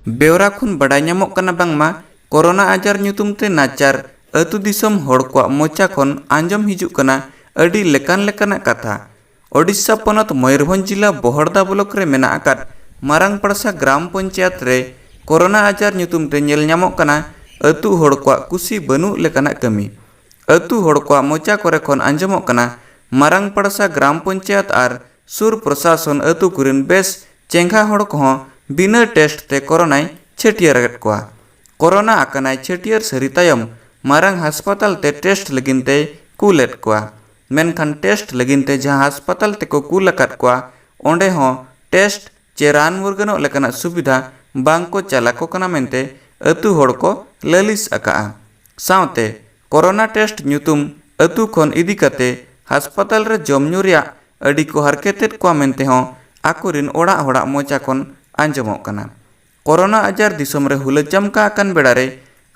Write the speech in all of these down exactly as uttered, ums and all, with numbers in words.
ᱵᱮᱣᱨᱟ ᱠᱷᱚᱱ ᱵᱟᱰᱟᱭ ᱧᱟᱢᱚᱜ ᱠᱟᱱᱟ ᱵᱟᱝᱢᱟ ᱠᱳᱨᱳᱱᱟ ᱟᱡᱟᱨ ᱧᱩᱛᱩᱢ ᱛᱮ ᱱᱟᱪᱟᱨ ᱟᱹᱛᱩ ᱫᱤᱥᱚᱢ ᱦᱚᱲ ᱠᱚᱣᱟᱜ ᱢᱚᱪᱟ ᱠᱷᱚᱱ ᱟᱸᱡᱚᱢ ᱦᱤᱡᱩᱜ ᱠᱟᱱᱟ ᱟᱹᱰᱤ ᱞᱮᱠᱟᱱ ᱞᱮᱠᱟᱱᱟᱜ ᱠᱟᱛᱷᱟ᱾ ᱳᱰᱤᱥᱟ ᱯᱚᱱᱚᱛ ᱢᱚᱭᱩᱨᱵᱷᱚᱸᱡᱽ ᱡᱤᱞᱟ ᱵᱚᱦᱚᱲᱫᱟ ᱵᱞᱚᱠ ᱨᱮ ᱢᱮᱱᱟᱜ ᱟᱠᱟᱫ ᱢᱟᱨᱟᱝ ᱯᱟᱲᱥᱟ ᱜᱨᱟᱢ ᱯᱚᱧᱪᱟᱭᱮᱛ ᱨᱮ ᱠᱳᱨᱳᱱᱟ ᱟᱡᱟᱨ ᱧᱩᱛᱩᱢ ᱛᱮ ᱧᱮᱞ ᱧᱟᱢᱚᱜ ᱠᱟᱱᱟ ᱟᱹᱛᱩ ᱦᱚᱲ ᱠᱚᱣᱟᱜ ᱠᱩᱥᱤ ᱵᱟᱹᱱᱩᱜ ᱞᱮᱠᱟᱱᱟᱜ ᱠᱟᱹᱢᱤ᱾ ᱟᱹᱛᱩ ᱦᱚᱲ ᱠᱚᱣᱟᱜ ᱢᱚᱪᱟ ᱠᱚᱨᱮ ᱠᱷᱚᱱ ᱟᱸᱡᱚᱢᱚᱜ ᱠᱟᱱᱟ ᱢᱟᱨᱟᱝ ᱯᱟᱲᱥᱟ ᱜᱨᱟᱢ ᱯᱚᱧᱪᱟᱭᱮᱛ ᱟᱨ ᱥᱩᱨ ᱯᱨᱚᱥᱟᱥᱚᱱ ᱟᱹᱛᱩ ᱠᱚᱨᱮᱱ ᱵᱮᱥ ᱪᱮᱸᱜᱷᱟ ᱦᱚᱲ ᱠᱚᱦᱚᱸ ᱵᱤᱱᱟᱹ ᱴᱮᱥᱴ ᱛᱮ ᱠᱳᱨᱳᱱᱟᱭ ᱪᱷᱟᱹᱴᱭᱟᱹᱨ ᱟᱠᱟᱫ ᱠᱚᱣᱟ᱾ ᱠᱳᱨᱳᱱᱟ ᱟᱠᱟᱱᱟᱭ ᱪᱷᱟᱹᱴᱭᱟᱹᱨ ᱥᱟᱹᱨᱤ ᱛᱟᱭᱚᱢ ᱢᱟᱨᱟᱝ ᱦᱟᱥᱯᱟᱛᱟᱞ ᱛᱮ ᱴᱮᱥᱴ ᱞᱟᱹᱜᱤᱫ ᱛᱮᱭ ᱠᱩᱞᱮᱫ ᱠᱚᱣᱟ᱾ ᱢᱮᱱᱠᱷᱟᱱ ᱴᱮᱥᱴ ᱞᱟᱹᱜᱤᱫ ᱛᱮ ᱡᱟᱦᱟᱸ ᱦᱟᱥᱯᱟᱛᱟᱞ ᱛᱮᱠᱚ ᱠᱩᱞ ᱟᱠᱟᱫ ᱠᱚᱣᱟ, ᱚᱸᱰᱮ ᱦᱚᱸ ᱴᱮᱥᱴ ᱪᱮ ᱨᱟᱱ ᱢᱩᱨᱜᱟᱹᱱᱚᱜ ᱞᱮᱠᱟᱱᱟᱜ ᱥᱩᱵᱤᱫᱷᱟ ᱵᱟᱝ ᱠᱚ ᱪᱟᱞ ᱟᱠᱚ ᱠᱟᱱᱟ ᱢᱮᱱᱛᱮ ᱟᱹᱛᱩ ᱦᱚᱲ ᱠᱚ ᱞᱟᱹᱞᱤᱥ ᱟᱠᱟᱜᱼᱟ᱾ ᱥᱟᱶᱛᱮ ᱠᱳᱨᱳᱱᱟ ᱴᱮᱥᱴ ᱧᱩᱛᱩᱢ ᱟᱹᱛᱩ ᱠᱷᱚᱱ ᱤᱫᱤ ᱠᱟᱛᱮ ᱦᱟᱥᱯᱟᱛᱟᱞ ᱨᱮ ᱡᱚᱢ ᱧᱩ ᱨᱮᱭᱟᱜ ᱟᱹᱰᱤ ᱠᱚ ᱦᱟᱨᱠᱮᱛᱮᱫ ᱠᱚᱣᱟ ᱢᱮᱱᱛᱮ ᱦᱚᱸ ᱟᱠᱚᱨᱮᱱ ᱚᱲᱟᱜ ᱦᱚᱲᱟᱜ ᱢᱚᱪᱟ ᱠᱷᱚᱱ ᱟᱸᱡᱚᱢᱚᱜ ᱠᱟᱱᱟ᱾ ᱠᱳᱨᱳᱱᱟ ᱟᱡᱟᱨ ᱫᱤᱥᱚᱢ ᱨᱮ ᱦᱩᱞᱟᱹ ᱪᱟᱢᱠᱟ ᱟᱠᱟᱱ ᱵᱮᱲᱟ ᱨᱮ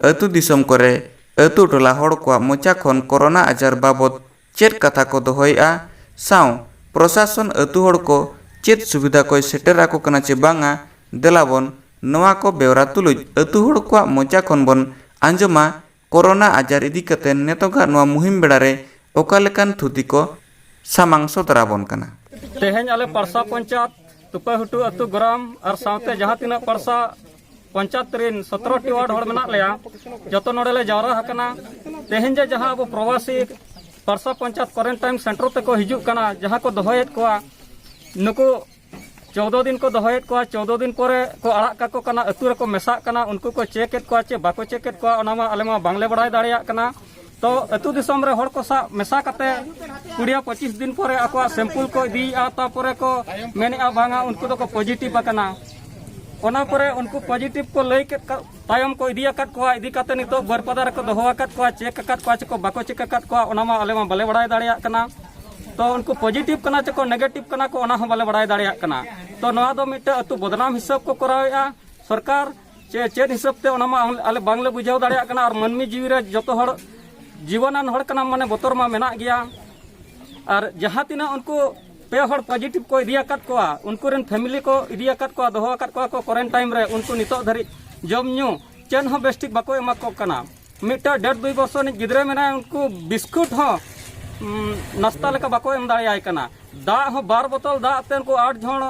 ᱟᱹᱛᱩ ᱫᱤᱥᱚᱢ ᱠᱚᱨᱮ ᱟᱹᱛᱩ ᱴᱚᱞᱟ ᱦᱚᱲ ᱠᱚᱣᱟᱜ ᱢᱚᱪᱟ ᱠᱷᱚᱱ ᱠᱳᱨᱳᱱᱟ ᱟᱡᱟᱨ ᱵᱟᱵᱚᱫ ᱪᱮᱫ ᱠᱟᱛᱷᱟ ᱠᱚ ᱫᱚᱦᱚᱭᱮᱫᱼᱟ, ᱥᱟᱶ ᱯᱨᱚᱥᱟᱥᱚᱱ ᱟᱹᱛᱩ ᱦᱚᱲ ᱠᱚ ᱪᱮᱫ ᱥᱩᱵᱤᱫᱷᱟ ᱠᱚᱭ ᱥᱮᱴᱮᱨ ᱟᱠᱚ ᱠᱟᱱᱟ ᱪᱮ ᱵᱟᱝᱟ, ᱫᱮᱞᱟ ᱵᱚᱱ ᱱᱚᱣᱟ ᱠᱚ ᱵᱮᱣᱨᱟ ᱛᱩᱞᱩᱡ ᱟᱹᱛᱩ ᱦᱚᱲ ᱠᱚᱣᱟᱜ ᱢᱚᱪᱟ ᱠᱷᱚᱱ ᱵᱚᱱ ᱟᱸᱡᱚᱢᱟ ᱠᱳᱨᱳᱱᱟ ᱟᱡᱟᱨ ᱤᱫᱤ ᱠᱟᱛᱮ ᱱᱤᱛᱚᱜᱟᱜ ᱱᱚᱣᱟ ᱢᱩᱦᱤᱢ ᱵᱮᱲᱟ ᱨᱮ ᱚᱠᱟ ᱞᱮᱠᱟᱱ ᱛᱷᱩᱛᱤ ᱠᱚ ᱥᱟᱢᱟᱝ ᱥᱚᱫᱚᱨ ᱟᱵᱚᱱ ᱠᱟᱱᱟ᱾ ᱛᱮᱦᱮᱧ ᱟᱞᱮ ᱯᱟᱲᱥᱟ ᱯᱚᱧᱪᱟᱭᱮᱛ ᱛᱩᱯᱟᱹᱦᱩᱴᱩ ᱟᱹᱛᱩ ᱜᱨᱟᱢ ᱟᱨ ᱥᱟᱶᱛᱮ ᱡᱟᱦᱟᱸ ᱛᱤᱱᱟᱹᱜ ᱯᱟᱲᱥᱟ ᱯᱚᱧᱪᱟᱭᱮᱛ ᱨᱮᱱ ᱥᱚᱛᱨᱚ ᱴᱤ ᱣᱟᱨᱰ ᱦᱚᱲ ᱢᱮᱱᱟᱜ ᱞᱮᱭᱟ, ᱡᱚᱛᱚ ᱱᱚᱰᱮ ᱞᱮ ᱡᱟᱣᱨᱟ ᱟᱠᱟᱱᱟ᱾ ᱛᱮᱦᱮᱧ ᱡᱮ ᱡᱟᱦᱟᱸ ᱟᱵᱚ ᱯᱨᱚᱵᱟᱥᱤ ᱯᱟᱲᱥᱟ ᱯᱚᱧᱪᱟᱭᱮᱛ ᱠᱚᱣᱟᱨᱮᱱᱴᱟᱭᱤᱱ ᱥᱮᱱᱴᱟᱨ ᱛᱮᱠᱚ ᱦᱤᱡᱩᱜ ᱠᱟᱱᱟ, ᱡᱟᱦᱟᱸ ᱠᱚ ᱫᱚᱦᱚᱭᱮᱫ ᱠᱚᱣᱟ, ᱱᱩᱠᱩ ᱪᱳᱫᱽᱫᱳ ᱫᱤᱱ ᱠᱚ ᱫᱚᱦᱚᱭᱮᱫ ᱠᱚᱣᱟ, ᱪᱳᱫᱽᱫᱳ ᱫᱤᱱ ᱯᱚᱨᱮ ᱠᱚ ᱟᱲᱟᱜ ᱠᱟᱠᱚ ᱠᱟᱱᱟ, ᱟᱹᱛᱩ ᱨᱮᱠᱚ ᱢᱮᱥᱟᱜ ᱠᱟᱱᱟ, ᱩᱱᱠᱩ ᱠᱚ ᱪᱮᱠ ᱮᱫ ᱠᱚᱣᱟ ᱪᱮ ᱵᱟᱠᱚ ᱪᱮᱠ ᱮᱫ ᱠᱚᱣᱟ, ᱚᱱᱟ ᱢᱟ ᱟᱞᱮ ᱢᱟ ᱵᱟᱝᱞᱮ ᱵᱟᱲᱟᱭ ᱫᱟᱲᱮᱭᱟᱜ ᱠᱟᱱᱟ᱾ ᱛᱚ ᱟᱹᱛᱩ ᱫᱤᱥᱚᱢ ᱨᱮ ᱦᱚᱲ ᱠᱚ ᱥᱟᱶ ᱢᱮᱥᱟ ᱠᱟᱛᱮ ᱠᱩᱲᱤ ᱯᱚᱸᱪᱤᱥ ᱫᱤᱱ ᱯᱚᱨᱮ ᱟᱠᱚᱣᱟᱜ ᱥᱮᱢᱯᱩᱞ ᱠᱚ ᱤᱫᱤᱭᱮᱫᱼᱟ, ᱛᱟᱨᱯᱚᱨᱮ ᱠᱚ ᱢᱮᱱᱮᱫᱼᱟ ᱵᱟᱝᱟ ᱩᱱᱠᱩ ᱫᱚᱠᱚ ᱯᱚᱡᱤᱴᱤᱵᱷ ᱟᱠᱟᱱᱟ᱾ ᱚᱱᱟ ᱯᱚᱨᱮ ᱩᱱᱠᱩ ᱯᱚᱡᱤᱴᱤᱵᱷ ᱠᱚ ᱞᱟᱹᱭ ᱠᱮᱫ ᱠᱟ-, ᱛᱟᱭᱚᱢ ᱠᱚ ᱤᱫᱤ ᱟᱠᱟᱫ ᱠᱚᱣᱟ, ᱤᱫᱤ ᱠᱟᱛᱮ ᱱᱤᱛᱚᱜ ᱵᱟᱹᱨᱯᱟᱫᱟ ᱨᱮᱠᱚ ᱫᱚᱦᱚ ᱟᱠᱟᱫ ᱠᱚᱣᱟ, ᱪᱮᱠ ᱟᱠᱟᱫ ᱠᱚᱣᱟ ᱪᱮᱠᱚ ᱵᱟᱠᱚ ᱪᱮᱠ ᱟᱠᱟᱫ ᱠᱚᱣᱟ, ᱚᱱᱟ ᱢᱟ ᱟᱞᱮ ᱢᱟ ᱵᱟᱞᱮ ᱵᱟᱲᱟᱭ ᱫᱟᱲᱮᱭᱟᱜ ᱠᱟᱱᱟ᱾ ᱛᱚ ᱩᱱᱠᱩ ᱯᱚᱡᱤᱴᱤᱵᱷ ᱠᱟᱱᱟ ᱪᱮᱠᱚ ᱱᱮᱜᱮᱴᱤᱵᱷ ᱠᱟᱱᱟ ᱠᱚ, ᱚᱱᱟ ᱦᱚᱸ ᱵᱟᱞᱮ ᱵᱟᱲᱟᱭ ᱫᱟᱲᱮᱭᱟᱜ ᱠᱟᱱᱟ᱾ ᱛᱚ ᱱᱚᱣᱟ ᱫᱚ ᱢᱤᱫᱴᱮᱱ ᱟᱹᱛᱩ ᱵᱚᱫᱱᱟᱢ ᱦᱤᱥᱟᱹᱵ ᱠᱚ ᱠᱚᱨᱟᱣᱮᱫᱼᱟ ᱥᱚᱨᱠᱟᱨ, ᱪᱮ ᱪᱮᱫ ᱦᱤᱥᱟᱹᱵ ᱛᱮ, ᱚᱱᱟ ᱢᱟ ᱟᱞᱮ ᱵᱟᱝᱞᱮ ᱵᱩᱡᱷᱟᱹᱣ ᱫᱟᱲᱮᱭᱟᱜ ᱠᱟᱱᱟ᱾ ᱟᱨ ᱢᱟᱹᱱᱢᱤ ᱡᱤᱣᱤ ᱨᱮ ᱡᱚᱛᱚ ᱦᱚᱲ ᱡᱤᱵᱚᱱᱟᱱ ᱦᱚᱲ ᱠᱟᱱᱟᱢ, ᱢᱟᱱᱮ ᱵᱚᱛᱚᱨ ᱢᱟ ᱢᱮᱱᱟᱜ ᱜᱮᱭᱟ᱾ ᱟᱨ ᱡᱟᱦᱟᱸ ᱛᱤᱱᱟᱹᱜ ᱩᱱᱠᱩ ᱯᱮ ᱦᱚᱲ ᱯᱚᱡᱤᱴᱤᱵᱷ ᱠᱚ ᱤᱫᱤ ᱟᱠᱟᱫ ᱠᱚᱣᱟ, ᱩᱱᱠᱩ ᱨᱮᱱ ᱯᱷᱮᱢᱤᱞᱤ ᱠᱚ ᱤᱫᱤ ᱟᱠᱟᱫ ᱠᱚᱣᱟ, ᱫᱚᱦᱚ ᱟᱠᱟᱫ ᱠᱚᱣᱟ ᱠᱚ ᱠᱚᱨᱮᱱᱴᱟᱭᱤᱱ ᱨᱮ᱾ ᱩᱱᱠᱩ ᱱᱤᱛᱚᱜ ᱫᱷᱟᱹᱨᱤᱡ ᱡᱚᱢ ᱧᱩ ᱪᱮᱫ ᱦᱚᱸ ᱵᱮᱥ ᱴᱷᱤᱠ ᱵᱟᱠᱚ ᱮᱢᱟ ᱠᱚ ᱠᱟᱱᱟ᱾ ᱢᱤᱫᱴᱟᱝ ᱰᱮᱲ ᱫᱩᱭ ᱵᱚᱨᱥᱚ ᱨᱤᱱᱤᱡ ᱜᱤᱫᱽᱨᱟᱹ ᱢᱮᱱᱟᱭᱟ, ᱩᱱᱠᱩ ᱵᱤᱥᱠᱩᱴ ᱦᱚᱸ, ᱩᱢ, ᱱᱟᱥᱛᱟ ᱞᱮᱠᱟ ᱵᱟᱠᱚ ᱮᱢ ᱫᱟᱲᱮᱭᱟᱭ ᱠᱟᱱᱟ᱾ ᱫᱟᱜ ᱦᱚᱸ ᱵᱟᱨ ᱵᱳᱛᱚᱞ ᱫᱟᱜ ᱛᱮ ᱩᱱᱠᱩ ᱟᱴ ᱡᱚᱱ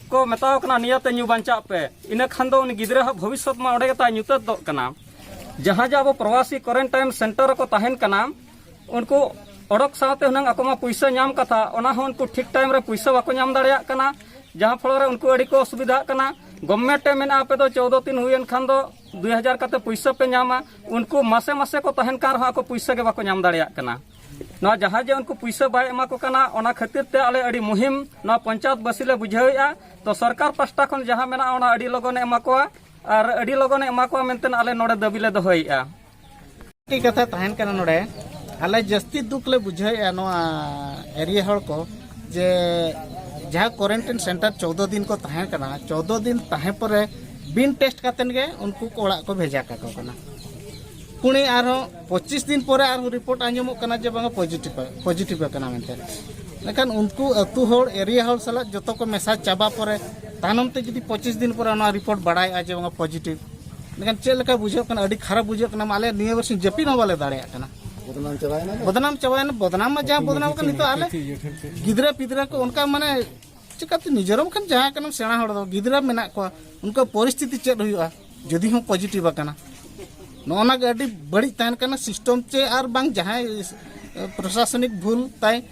ᱠᱚ ᱢᱮᱛᱟᱣ ᱠᱟᱱᱟ, "ᱱᱤᱭᱟᱹᱛᱮ ᱧᱩ ᱵᱟᱧᱪᱟᱜ ᱯᱮ, ᱤᱱᱟᱹ ᱠᱷᱟᱱ ᱫᱚ ᱩᱱᱤ ᱜᱤᱫᱽᱨᱟᱹ ᱦᱟᱜ ᱵᱷᱚᱵᱤᱥᱥᱚᱛ ᱢᱟ ᱚᱸᱰᱮ ᱜᱮ ᱛᱟᱭ ᱧᱩᱛᱟᱹᱛ ᱫᱚᱜ ᱠᱟᱱᱟ᱾" ᱡᱟᱦᱟᱸ ᱡᱮ ᱟᱵᱚ ᱯᱨᱚᱵᱟᱥᱤ ᱠᱚᱨᱮᱱᱴᱟᱭᱤᱱ ᱥᱮᱱᱴᱟᱨ ᱨᱮᱠᱚ ᱛᱟᱦᱮᱱ ᱠᱟᱱᱟ, ᱩᱱᱠᱩ ᱚᱰᱚᱠ ᱥᱟᱶᱛᱮ ᱦᱩᱱᱟᱹᱝ ᱟᱠᱚ ᱢᱟ ᱯᱩᱭᱥᱟᱹ ᱧᱟᱢ ᱠᱟᱛᱷᱟ, ᱚᱱᱟ ᱦᱚᱸ ᱩᱱᱠᱩ ᱴᱷᱤᱠ ᱴᱟᱭᱤᱢ ᱨᱮ ᱯᱩᱭᱥᱟᱹ ᱵᱟᱠᱚ ᱧᱟᱢ ᱫᱟᱲᱮᱭᱟᱜ ᱠᱟᱱᱟ, ᱡᱟᱦᱟᱸ ᱯᱷᱚᱞᱚ ᱨᱮ ᱩᱱᱠᱩ ᱟᱹᱰᱤ ᱠᱚ ᱚᱥᱩᱵᱤᱫᱷᱟᱜ ᱠᱟᱱᱟ᱾ ᱜᱚᱵᱷᱢᱮᱱᱴ ᱮ ᱢᱮᱱᱟ, "ᱟᱯᱮ ᱫᱚ ᱪᱳᱫᱽᱫᱳ ᱫᱤᱱ ᱦᱩᱭᱮᱱ ᱠᱷᱟᱱ ᱫᱚ ᱫᱩᱭ ᱦᱟᱡᱟᱨ ᱠᱟᱛᱮ ᱯᱩᱭᱥᱟᱹ ᱯᱮ ᱧᱟᱢᱟ", ᱩᱱᱠᱩ ᱢᱟᱥᱮ ᱢᱟᱥᱮ ᱠᱚ ᱛᱟᱦᱮᱱ ᱠᱟᱱ ᱨᱮᱦᱚᱸ ᱟᱠᱚ ᱯᱩᱭᱥᱟᱹ ᱜᱮ ᱵᱟᱠᱚ ᱧᱟᱢ ᱫᱟᱲᱮᱭᱟᱜ ᱠᱟᱱᱟ᱾ ᱱᱚᱣᱟ ᱡᱟᱦᱟᱸ ᱡᱮ ᱩᱱᱠᱩ ᱯᱩᱭᱥᱟᱹ ᱵᱟᱭ ᱮᱢᱟ ᱠᱚ ᱠᱟᱱᱟ, ᱚᱱᱟ ᱠᱷᱟᱹᱛᱤᱨ ᱛᱮ ᱟᱞᱮ ᱟᱹᱰᱤ ᱢᱩᱦᱤᱢ ᱱᱚᱣᱟ ᱯᱚᱧᱪᱟᱭᱮᱛ ᱵᱟᱹᱥᱤ ᱞᱮ ᱵᱩᱡᱷᱟᱹᱣᱮᱫᱼᱟ᱾ ᱛᱚ ᱥᱚᱨᱠᱟᱨ ᱯᱟᱥᱴᱟ ᱠᱷᱚᱱ ᱡᱟᱦᱟᱸ ᱢᱮᱱᱟᱜᱼᱟ, ᱚᱱᱟ ᱟᱹᱰᱤ ᱞᱚᱜᱚᱱᱮ ᱮᱢᱟ ᱠᱚᱣᱟ, ᱟᱨ ᱟᱹᱰᱤ ᱞᱚᱜᱚᱱᱮ ᱮᱢᱟ ᱠᱚᱣᱟ ᱢᱮᱱᱛᱮ ᱟᱞᱮ ᱱᱚᱰᱮ ᱫᱟᱹᱵᱤ ᱞᱮ ᱫᱚᱦᱚᱭᱮᱫᱼᱟ᱾ ᱢᱤᱫᱴᱤᱡ ᱠᱟᱛᱷᱟ ᱛᱟᱦᱮᱱ ᱠᱟᱱᱟ ᱱᱚᱰᱮ, ᱟᱞᱮ ᱡᱟᱹᱥᱛᱤ ᱫᱩᱠ ᱞᱮ ᱵᱩᱡᱷᱟᱹᱣᱮᱫᱼᱟ ᱱᱚᱣᱟ ᱮᱨᱤᱭᱟ ᱦᱚᱲ ᱠᱚ, ᱡᱮ ᱡᱟᱦᱟᱸ ᱠᱚᱨᱮᱱᱴᱤᱱ ᱥᱮᱱᱴᱟᱨ ᱪᱳᱫᱽᱫᱳ ᱫᱤᱱ ᱠᱚ ᱛᱟᱦᱮᱸ ᱠᱟᱱᱟ, ᱪᱳᱫᱽᱫᱳ ᱫᱤᱱ ᱛᱟᱦᱮᱸ ᱯᱚᱨᱮ ᱵᱤᱱ ᱴᱮᱥᱴ ᱠᱟᱛᱮᱱ ᱜᱮ ᱩᱱᱠᱩ ᱠᱚ ᱚᱲᱟᱜ ᱠᱚ ᱵᱷᱮᱡᱟ ᱠᱟᱠᱚ ᱠᱟᱱᱟ᱾ ᱯᱩᱱᱮ ᱟᱨᱦᱚᱸ ᱯᱚᱸᱪᱤᱥ ᱫᱤᱱ ᱯᱚᱨᱮ ᱟᱨᱦᱚᱸ ᱨᱤᱯᱳᱨᱴ ᱟᱸᱡᱚᱢᱚᱜ ᱠᱟᱱᱟ ᱡᱮ ᱵᱟᱝᱟ ᱯᱚᱡᱤᱴᱤᱵᱷ, ᱯᱚᱡᱤᱴᱤᱵᱷ ᱟᱠᱟᱱᱟ ᱢᱮᱱᱛᱮ᱾ ᱢᱮᱱᱠᱷᱟᱱ ᱩᱱᱠᱩ ᱟᱹᱛᱩ ᱦᱚᱲ, ᱮᱨᱤᱭᱟ ᱦᱚᱲ ᱥᱟᱞᱟᱜ ᱡᱚᱛᱚ ᱠᱚ ᱢᱮᱥᱟ ᱪᱟᱵᱟ ᱯᱚᱨᱮ, ᱛᱟᱭᱱᱚᱢ ᱛᱮ ᱡᱩᱫᱤ ᱯᱚᱸᱪᱤᱥ ᱫᱤᱱ ᱯᱚᱨᱮ ᱚᱱᱟ ᱨᱤᱯᱳᱨᱴ ᱵᱟᱲᱟᱭᱚᱜᱼᱟ ᱡᱮ ᱵᱟᱝᱟ ᱯᱚᱡᱤᱴᱤᱵᱷ, ᱢᱮᱱᱠᱷᱟᱱ ᱪᱮᱫ ᱞᱮᱠᱟ ᱵᱩᱡᱷᱟᱹᱜ ᱠᱟᱱᱟ? ᱟᱹᱰᱤ ᱠᱷᱟᱨᱟᱯ ᱵᱩᱡᱷᱟᱹᱜ ᱠᱟᱱᱟ᱾ ᱟᱞᱮ ᱱᱤᱭᱟᱹ ᱵᱟᱨ ᱥᱤᱧ ᱡᱟᱹᱯᱤᱫ ᱦᱚᱸ ᱵᱟᱞᱮ ᱫᱟᱲᱮᱭᱟᱜ ᱠᱟᱱᱟ᱾ ᱵᱚᱫᱱᱟᱢ ᱪᱟᱵᱟᱭᱮᱱᱟ᱾ ᱵᱚᱫᱱᱟᱢ ᱢᱟ ᱡᱟᱦᱟᱸ ᱵᱚᱫᱱᱟᱢ ᱠᱟᱱᱟ, ᱱᱤᱛᱚᱜ ᱟᱞᱮ ᱜᱤᱫᱽᱨᱟᱹ ᱯᱤᱫᱽᱨᱟᱹ ᱠᱚ ᱚᱱᱠᱟ, ᱢᱟᱱᱮ, ᱪᱤᱠᱟᱹᱛᱮ ᱱᱤᱡᱮᱨ ᱦᱚᱸ ᱵᱟᱠᱷᱟᱱ ᱡᱟᱦᱟᱸ ᱠᱟᱱᱟᱢ ᱥᱮᱬᱟ ᱦᱚᱲ ᱫᱚ, ᱜᱤᱫᱽᱨᱟᱹ ᱢᱮᱱᱟᱜ ᱠᱚᱣᱟ, ᱩᱱᱠᱩᱣᱟᱜ ᱯᱚᱨᱤᱥᱛᱷᱤᱛᱤ ᱪᱮᱫ ᱦᱩᱭᱩᱜᱼᱟ ᱡᱩᱫᱤ ᱦᱚᱸ ᱯᱚᱡᱤᱴᱤᱵᱷ ᱟᱠᱟᱱᱟ? ᱱᱚᱜᱼᱚ ᱱᱟ ᱜᱮ ᱟᱹᱰᱤ ᱵᱟᱹᱲᱤᱡ ᱛᱟᱦᱮᱱ ᱠᱟᱱᱟ ᱥᱤᱥᱴᱚᱢ ᱪᱮ ᱟᱨ ᱵᱟᱝ ᱡᱟᱦᱟᱸᱭ, ᱮ, ᱯᱨᱚᱥᱟᱥᱚᱱᱤᱠ ᱵᱷᱩᱞ ᱛᱟᱭ,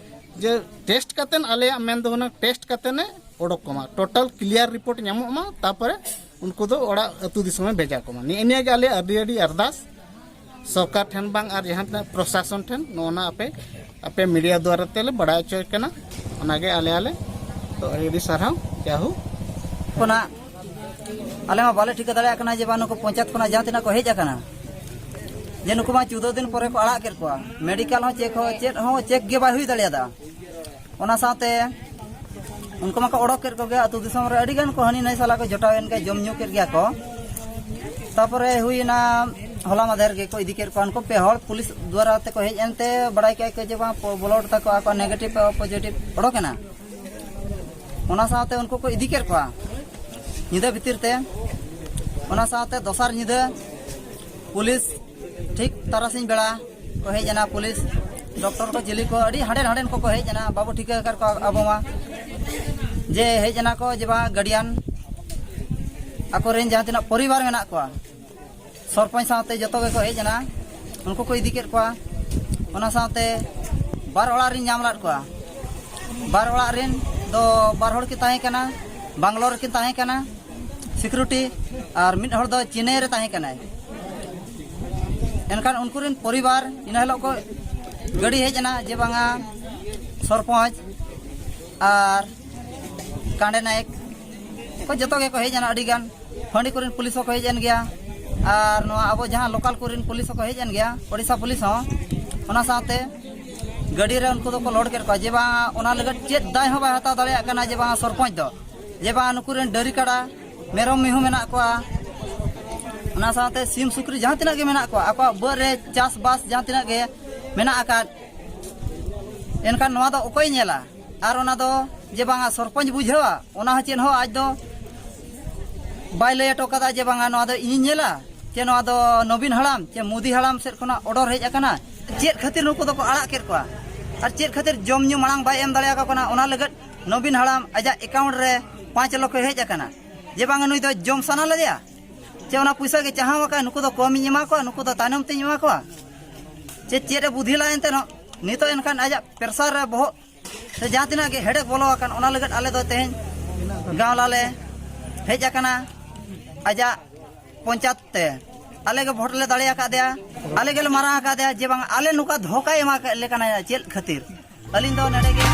ᱡᱮ ᱴᱮᱥᱴ ᱠᱟᱛᱮᱱ, ᱟᱞᱮᱭᱟᱜ ᱢᱮᱱ ᱫᱚ ᱦᱩᱱᱟᱹᱝ ᱴᱮᱥᱴ ᱠᱟᱛᱮᱱ ᱮ ᱚᱰᱚᱠ ᱠᱚᱢᱟ, ᱴᱳᱴᱟᱞ ᱠᱞᱤᱭᱟᱨ ᱨᱤᱯᱳᱨᱴ ᱧᱟᱢᱚᱜ ᱢᱟ, ᱛᱟᱯᱚᱨᱮ ᱩᱱᱠᱩ ᱫᱚ ᱚᱲᱟᱜ ᱟᱹᱛᱩ ᱫᱤᱥᱚᱢᱮ ᱵᱷᱮᱡᱟ ᱠᱚᱢᱟ᱾ ᱱᱤᱭᱟᱹ, ᱱᱤᱭᱟᱹ ᱜᱮ ᱟᱞᱮᱭᱟᱜ ᱟᱹᱰᱤ, ᱟᱹᱰᱤ ᱟᱨᱫᱟᱥ ᱥᱚᱨᱠᱟᱨ ᱴᱷᱮᱱ ᱵᱟᱝ ᱟᱨ ᱡᱟᱦᱟᱸ ᱛᱤᱱᱟᱹᱜ ᱯᱨᱚᱥᱟᱥᱚᱱ ᱴᱷᱮᱱ, ᱱᱚᱜᱼᱚ ᱱᱟ ᱟᱯᱮ, ᱟᱯᱮ ᱢᱤᱰᱤᱭᱟ ᱫᱩᱣᱟᱨᱟ ᱛᱮᱞᱮ ᱵᱟᱲᱟᱭ ᱦᱚᱪᱚᱭ ᱠᱟᱱᱟ᱾ ᱚᱱᱟᱜᱮ ᱟᱞᱮ, ᱟᱞᱮ ᱫᱚ ᱟᱹᱰᱤ, ᱟᱹᱰᱤ ᱥᱟᱨᱦᱟᱣ᱾ ᱡᱟᱦᱳᱠ, ᱠᱷᱚᱱᱟᱜ ᱟᱞᱮ ᱢᱟ ᱵᱟᱞᱮ ᱴᱷᱤᱠᱟᱹ ᱫᱟᱲᱮᱭᱟᱜ ᱠᱟᱱᱟ ᱡᱮ ᱵᱟᱝ ᱱᱩᱠᱩ ᱯᱚᱧᱪᱟᱭᱮᱛ ᱠᱷᱚᱱᱟᱜ ᱡᱟᱦᱟᱸ ᱛᱤᱱᱟᱹᱜ ᱠᱚ ᱦᱮᱡ ᱟᱠᱟᱱᱟ, ᱡᱮ ᱱᱩᱠᱩ ᱢᱟ ᱪᱳᱫᱽᱫᱳ ᱫᱤᱱ ᱯᱚᱨᱮ ᱠᱚ ᱟᱲᱟᱜ ᱠᱮᱫ ᱠᱚᱣᱟ, ᱢᱮᱰᱤᱠᱮᱞ ᱦᱚᱸ ᱪᱮᱠ ᱦᱚᱸ, ᱪᱮᱫ ᱦᱚᱸ ᱪᱮᱠ ᱜᱮ ᱵᱟᱭ ᱦᱩᱭ ᱫᱟᱲᱮᱭᱟᱫᱟ᱾ ᱚᱱᱟ ᱥᱟᱶᱛᱮ ᱩᱱᱠᱩ ᱢᱟᱠᱚ ᱚᱰᱚᱠ ᱠᱮᱫ ᱠᱚᱜᱮ, ᱟᱹᱛᱩ ᱫᱤᱥᱚᱢ ᱨᱮ ᱟᱹᱰᱤ ᱜᱟᱱ ᱠᱚ ᱦᱟᱹᱱᱤ ᱱᱟᱹᱭ ᱥᱟᱞᱟᱜ ᱠᱚ ᱡᱚᱴᱟᱣ ᱮᱱ ᱜᱮ, ᱡᱚᱢ ᱧᱩ ᱠᱮᱫ ᱜᱮᱭᱟ ᱠᱚ᱾ ᱛᱟᱯᱚᱨᱮ ᱦᱩᱭᱮᱱᱟ ᱦᱚᱞᱟ ᱢᱟᱫᱷᱮᱨ ᱜᱮᱠᱚ ᱤᱫᱤ ᱠᱮᱫ ᱠᱚᱣᱟ, ᱩᱱᱠᱩ ᱯᱮ ᱦᱚᱲ ᱯᱩᱞᱤᱥ ᱫᱩᱣᱟᱨᱟ ᱛᱮᱠᱚ ᱦᱮᱡ ᱮᱱᱛᱮ ᱵᱟᱲᱟᱭ ᱠᱮᱫ ᱠᱚ ᱡᱮ ᱵᱟᱝ ᱯᱚ-, ᱵᱞᱚᱰ ᱛᱟᱠᱚ ᱟᱠᱚ ᱱᱮᱜᱮᱴᱤᱵᱷ ᱯᱚᱡᱤᱴᱤᱵᱷ ᱚᱰᱚᱠ ᱮᱱᱟ᱾ ᱚᱱᱟ ᱥᱟᱶᱛᱮ ᱩᱱᱠᱩ ᱠᱚ ᱤᱫᱤ ᱠᱮᱫ ᱠᱚᱣᱟ ᱧᱤᱫᱟᱹ ᱵᱷᱤᱛᱤᱨ ᱛᱮ᱾ ᱚᱱᱟ ᱥᱟᱶᱛᱮ ᱫᱚᱥᱟᱨ ᱧᱤᱫᱟᱹ ᱯᱩᱞᱤᱥ ᱴᱷᱤᱠ ᱛᱟᱨᱟᱥᱤᱧ ᱵᱮᱲᱟ ᱠᱚ ᱦᱮᱡ ᱮᱱᱟ ᱯᱩᱞᱤᱥ, ᱰᱚᱠᱴᱚᱨ ᱠᱚ, ᱪᱤᱞᱤ ᱠᱚ, ᱟᱹᱰᱤ ᱦᱟᱸᱰᱮ ᱱᱟᱸᱰᱮᱱ ᱠᱚᱠᱚ ᱦᱮᱡ ᱮᱱᱟ᱾ ᱵᱟᱵᱚ ᱴᱷᱤᱠᱟᱹ ᱟᱠᱟᱫ ᱠᱚᱣᱟ ᱟᱵᱚ ᱢᱟ, ᱡᱮ ᱦᱮᱡ ᱮᱱᱟ ᱠᱚ ᱡᱮ ᱵᱟᱝ ᱜᱟᱨᱰᱤᱭᱟᱱ, ᱟᱠᱚᱨᱮᱱ ᱡᱟᱦᱟᱸ ᱛᱤᱱᱟᱹᱜ ᱯᱚᱨᱤᱵᱟᱨ ᱢᱮᱱᱟᱜ ᱠᱚᱣᱟ, ᱥᱚᱨᱯᱚᱧᱪ ᱥᱟᱶᱛᱮ ᱡᱚᱛᱚ ᱜᱮᱠᱚ ᱦᱮᱡ ᱮᱱᱟ, ᱩᱱᱠᱩ ᱠᱚ ᱤᱫᱤ ᱠᱮᱫ ᱠᱚᱣᱟ᱾ ᱚᱱᱟ ᱥᱟᱶᱛᱮ ᱵᱟᱨ ᱚᱲᱟᱜ ᱨᱤᱧ ᱧᱟᱢ ᱞᱮᱫ ᱠᱚᱣᱟ᱾ ᱵᱟᱨ ᱚᱲᱟᱜ ᱨᱮᱱ ᱫᱚ ᱵᱟᱨ ᱦᱚᱲ ᱠᱤᱱ ᱛᱟᱦᱮᱸ ᱠᱟᱱᱟ, ᱵᱟᱝᱞᱳᱨ ᱨᱮᱠᱤᱱ ᱛᱟᱦᱮᱸ ᱠᱟᱱᱟ ᱥᱤᱠᱩᱨᱤᱴᱤ, ᱟᱨ ᱢᱤᱫ ᱦᱚᱲ ᱫᱚ ᱪᱮᱱᱱᱟᱭ ᱨᱮ ᱛᱟᱦᱮᱸ ᱠᱟᱱᱟᱭ᱾ ᱮᱱᱠᱷᱟᱱ ᱩᱱᱠᱩ ᱨᱮᱱ ᱯᱚᱨᱤᱵᱟᱨ ᱤᱱᱟᱹ ᱦᱤᱞᱳᱜ ᱠᱚ ᱜᱟᱹᱰᱤ ᱦᱮᱡ ᱮᱱᱟ ᱡᱮ ᱵᱟᱝᱟ ᱥᱚᱨᱯᱚᱧᱪ ᱟᱨ ᱠᱟᱸᱰᱮ ᱱᱟᱭᱮᱠ ᱠᱚ ᱡᱚᱛᱚ ᱜᱮᱠᱚ ᱦᱮᱡ ᱮᱱᱟ, ᱟᱹᱰᱤ ᱜᱟᱱ ᱯᱷᱟᱺᱰᱤ ᱠᱚᱨᱮᱱ ᱯᱩᱞᱤᱥ ᱦᱚᱸᱠᱚ ᱦᱮᱡ ᱮᱱ ᱜᱮᱭᱟ, ᱟᱨ ᱱᱚᱣᱟ ᱟᱵᱚ ᱡᱟᱦᱟᱸ ᱞᱳᱠᱟᱞ ᱠᱚᱨᱮᱱ ᱯᱩᱞᱤᱥ ᱦᱚᱸᱠᱚ ᱦᱮᱡ ᱮᱱ ᱜᱮᱭᱟ, ᱳᱰᱤᱥᱟ ᱯᱩᱞᱤᱥ ᱦᱚᱸ᱾ ᱚᱱᱟ ᱥᱟᱶᱛᱮ ᱜᱟᱹᱰᱤ ᱨᱮ ᱩᱱᱠᱩ ᱫᱚᱠᱚ ᱞᱳᱰ ᱠᱮᱫ ᱠᱚᱣᱟ ᱡᱮ ᱵᱟᱝ ᱚᱱᱟ ᱞᱟᱹᱜᱤᱫ ᱪᱮᱫ ᱫᱟᱭ ᱦᱚᱸ ᱵᱟᱭ ᱦᱟᱛᱟᱣ ᱫᱟᱲᱮᱭᱟᱜ ᱠᱟᱱᱟ ᱡᱮ ᱵᱟᱝ ᱥᱚᱨᱯᱚᱧᱪ ᱫᱚ, ᱡᱮ ᱵᱟᱝ ᱱᱩᱠᱩ ᱨᱮᱱ ᱰᱟᱹᱨᱤ ᱠᱟᱰᱟ, ᱢᱮᱨᱚᱢ ᱢᱤᱦᱩ ᱢᱮᱱᱟᱜ ᱠᱚᱣᱟ, ᱚᱱᱟ ᱥᱟᱶᱛᱮ ᱥᱤᱢ ᱥᱩᱠᱨᱤ ᱡᱟᱦᱟᱸ ᱛᱤᱱᱟᱹᱜ ᱜᱮ ᱢᱮᱱᱟᱜ ᱠᱚᱣᱟ, ᱟᱠᱚᱣᱟᱜ ᱵᱟᱹᱫᱽ ᱨᱮ ᱪᱟᱥᱵᱟᱥ ᱡᱟᱦᱟᱸ ᱛᱤᱱᱟᱹᱜ ᱜᱮ ᱢᱮᱱᱟᱜ ᱟᱠᱟᱫ, ᱮᱱᱠᱷᱟᱱ ᱱᱚᱣᱟ ᱫᱚ ᱚᱠᱚᱭ ᱧᱮᱞᱟ? ᱟᱨ ᱚᱱᱟ ᱫᱚ ᱡᱮ ᱵᱟᱝᱟ ᱥᱚᱨᱯᱚᱧᱪ ᱵᱩᱡᱷᱟᱹᱣᱟ, ᱚᱱᱟ ᱦᱚᱸ ᱪᱮᱫ ᱦᱚᱸ ᱟᱡ ᱫᱚ ᱵᱟᱭ ᱞᱟᱹᱭ ᱦᱚᱴᱚ ᱠᱟᱫᱟ ᱡᱮ ᱵᱟᱝᱟ ᱱᱚᱣᱟ ᱫᱚ ᱤᱧᱤᱧ ᱧᱮᱞᱟ, ᱪᱮ ᱱᱚᱣᱟ ᱫᱚ ᱱᱚᱵᱤᱱ ᱦᱟᱲᱟᱢ ᱪᱮ ᱢᱳᱫᱤ ᱦᱟᱲᱟᱢ ᱥᱮᱫ ᱠᱷᱚᱱᱟᱜ ᱚᱰᱟᱨ ᱦᱮᱡ ᱟᱠᱟᱱᱟ᱾ ᱪᱮᱫ ᱠᱷᱟᱹᱛᱤᱨ ᱱᱩᱠᱩ ᱫᱚᱠᱚ ᱟᱲᱟᱜ ᱠᱮᱫ ᱠᱚᱣᱟ ᱟᱨ ᱪᱮᱫ ᱠᱷᱟᱹᱛᱤᱨ ᱡᱚᱢ ᱧᱩ ᱢᱟᱲᱟᱝ ᱵᱟᱭ ᱮᱢ ᱫᱟᱲᱮᱭᱟᱠᱚ ᱠᱟᱱᱟ, ᱚᱱᱟ ᱞᱟᱹᱜᱤᱫ ᱱᱚᱵᱤᱱ ᱦᱟᱲᱟᱢ ᱟᱡᱟᱜ ᱮᱠᱟᱣᱩᱱᱴ ᱨᱮ ᱯᱟᱸᱪ ᱞᱚᱠᱷ ᱦᱮᱡ ᱟᱠᱟᱱᱟ ᱡᱮ ᱵᱟᱝᱟ ᱱᱩᱭ ᱫᱚ ᱡᱚᱢ ᱥᱟᱱᱟ ᱞᱮᱫᱮᱭᱟ, ᱪᱮ ᱚᱱᱟ ᱯᱚᱭᱥᱟ ᱜᱮ ᱪᱟᱦᱟᱣ ᱟᱠᱟᱫ, ᱱᱩᱠᱩ ᱫᱚ ᱠᱚᱢᱤᱧ ᱮᱢᱟ ᱠᱚᱣᱟ, ᱱᱩᱠᱩ ᱫᱚ ᱛᱟᱭᱱᱚᱢ ᱛᱤᱧ ᱮᱢᱟ ᱠᱚᱣᱟ, ᱪᱮ ᱪᱮᱫ ᱮ ᱵᱩᱫᱷᱤ ᱞᱟ ᱮᱱᱛᱮ ᱨᱮᱦᱚᱸ ᱱᱤᱛᱚᱜ ᱮᱱᱠᱷᱟᱱ ᱟᱡᱟᱜ ᱯᱨᱮᱥᱟᱨ ᱨᱮ ᱵᱚᱦᱚᱜ ᱥᱮ ᱡᱟᱦᱟᱸ ᱛᱤᱱᱟᱹᱜ ᱜᱮ ᱦᱮᱰᱮᱠ ᱵᱚᱞᱚ ᱟᱠᱟᱱ, ᱚᱱᱟ ᱞᱟᱹᱜᱤᱫ ᱟᱞᱮ ᱫᱚ ᱛᱮᱦᱮᱧ ᱜᱟᱶᱞᱟ ᱞᱮ ᱦᱮᱡ ᱟᱠᱟᱱᱟ ᱟᱡᱟᱜ ᱯᱚᱧᱪᱟᱭᱮᱛ ᱛᱮ᱾ ᱟᱞᱮ ᱜᱮ ᱵᱷᱳᱴ ᱞᱮ ᱫᱟᱲᱮ ᱟᱠᱟᱫᱮᱭᱟ, ᱟᱞᱮ ᱜᱮᱞᱮ ᱢᱟᱨᱟᱝ ᱟᱠᱟᱫᱮᱭᱟ ᱡᱮ ᱵᱟᱝ ᱟᱞᱮ ᱱᱚᱝᱠᱟ ᱫᱷᱳᱠᱟᱭ ᱮᱢᱟ ᱞᱮ ᱠᱟᱱᱟ ᱪᱮᱫ ᱠᱷᱟᱹᱛᱤᱨ? ᱟᱹᱞᱤᱧ ᱫᱚ ᱱᱚᱰᱮ ᱜᱮ